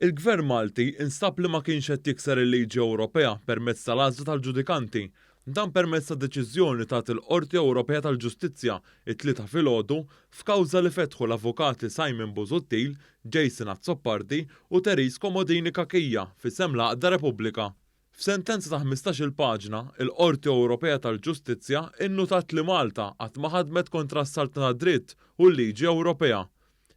Il-Gvern Malti instab li ma kienx qed jikser il-liġi Ewropea permezz tal-għażla tal-ġudikanti. Dan permezz ta' deċiżjoni tat il-Qorti Ewropea tal-Ġustizzja it-Tlieta filgħodu f'kawża li fetħu l-avukati Simon Busuttil, Jason Azzopardi u Therese Comodini Cachia f'isem l-għaqda Repubblika. F'sentenza ta' 15-il paġna, il-Qorti Ewropea tal-Ġustizzja innutat li Malta qatt ma ħadmet kontra s-saltna tad-dritt u l-liġi Ewropea.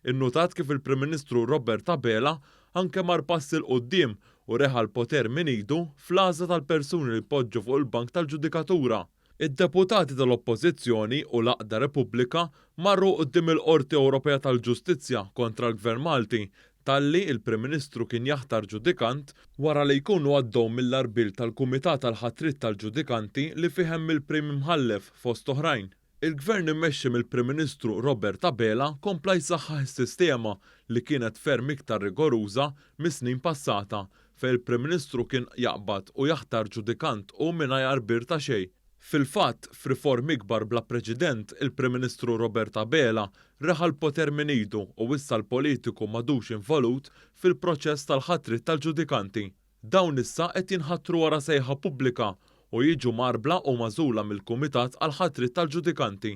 Innutat kif il-Prim Ministru Robert Abela anke mar pass 'il quddiem u reħa l-poter minn idu fl-għażla tal-persuni li jpoġġu fuq il-bank tal-ġudikatura. Id-deputati tal-Oppożizzjoni u l-għaqda Repubblika marru quddiem il-Qorti Ewropea tal-Ġustizzja kontra l-Gvern Malti talli il-Prim Ministru kien jaħtar ġudikant wara li jkunu għaddew mill-għarbiel tal-Kumitat għall-Ħatriet tal-Ġudikanti li fih hemm il-Prim Imħallef fost oħrajn. Il-Gvern immexxi mill-Prim Ministru Robert Abela kompla jsaħħaħ is-sistema li kienet ferm iktar rigoruża mis-snin passata fejn il-Prim Ministru kien jaqbad u jaħtar ġudikant hu mingħajr bir ta' xejn. Fil-fatt, f'riformi ikbar bla preċedent il-Prim Ministru Robert Abela reħa l-poter minn idu u issa l-politiku m'għadux involut fil-proċess tal-ħatriet tal-ġudikanti. Dawn issa qed jinħatru wara sejħa pubblika u jiġu mgħarbla u magħżula mill-Kumitat għall-Ħatriet tal-Ġudikanti.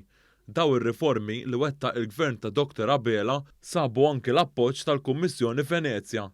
Daw ir-riformi li wettaq il-Gvern ta' Doctor Abela sabu anki l-appoġġ tal-Kummissjoni Venezja.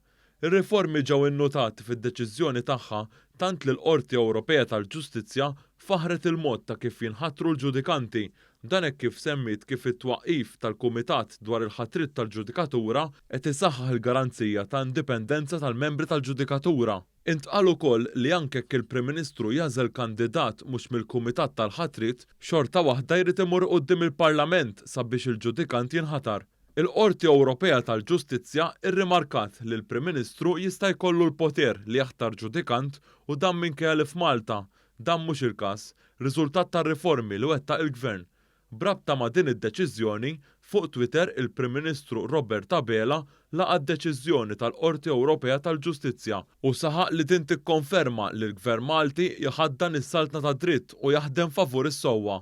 Ir-riformi ġew innutati fid-deċiżjoni tagħha tant li l-Qorti Ewropea tal-Ġustizzja faħħret il-mod ta' kif jinħatru l-ġudikanti Dan hekk kif semmiet kif it-twaqqif tal-Kumitat dwar il-Ħatriet tal-Ġudikatura qed isaħħaħ il-garanzija ta' indipendenza tal-membri tal-ġudikatura. Intqal ukoll li anke jekk il-Prim Ministru jagħżel kandidat mhux mill-Kumitat tal-Ħatriet, xorta waħda jrid imur quddiem il-Parlament sabiex il-ġudikant jinħatar. Il-Qorti Ewropea tal-Ġustizzja rrimarkat li l-Prim Ministru jista' jkollu l-poter li jaħtar ġudikant u dan minkejja li f'Malta Dan mhux il-każ, riżultat tar-riformi li wettaq il-Gvern. B'rabta ma' din id-deċiżjoni, fuq Twitter il-Prim Ministru Robert Abela laqa' d-deċiżjoni tal-Qorti Ewropea tal-Ġustizzja u saħaq li din tikkonferma li l-Gvern Malti jħaddan is-saltna tad-dritt u jaħdem favur is-sewwa.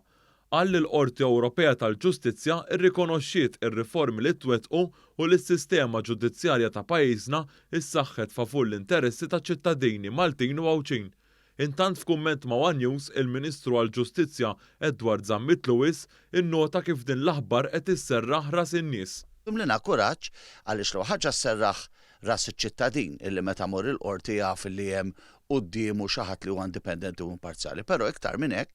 Qal li l-Qorti Ewropea tal-Ġustizzja rrikonoxxiet ir-riformi li twettqu u li s-sistema ġudizzjarja ta' pajjiżna ssaħħet favur l-interessi taċ-ċittadini Maltin u Għawdxin. Intant f'kumment ma' one News, il-Ministru għall-Ġustizzja Edward Zammit Lewis innota kif din l-aħbar qed isserraħ ras in-nies. Timlina kuraġġ għaliex l-ewwel ħaġa sserraħ ras iċ-ċittadin illi meta jmur il-qorti jaf illi hemm quddiemu xi ħadd li huwa indipendenti u imparzjali. Però iktar minn hekk,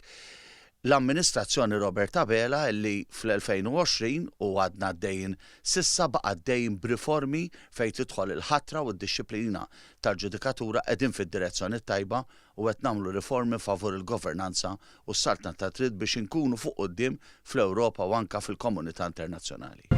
l-amministrazzjoni Robert Abela illi fl-2020 u għadna għaddejjin s'issa baqa' għaddejjin b'riformi fejn tidħol il-ħatra u d-dixxiplina tal-ġudikatura qegħdin fid-direzzjoni t-tajba u qed nagħmlu riformi favur il-governanza u s-saltna tad-dritt biex inkunu fuq quddiem fl-Ewropa u anke fil-komunità internazzjonali.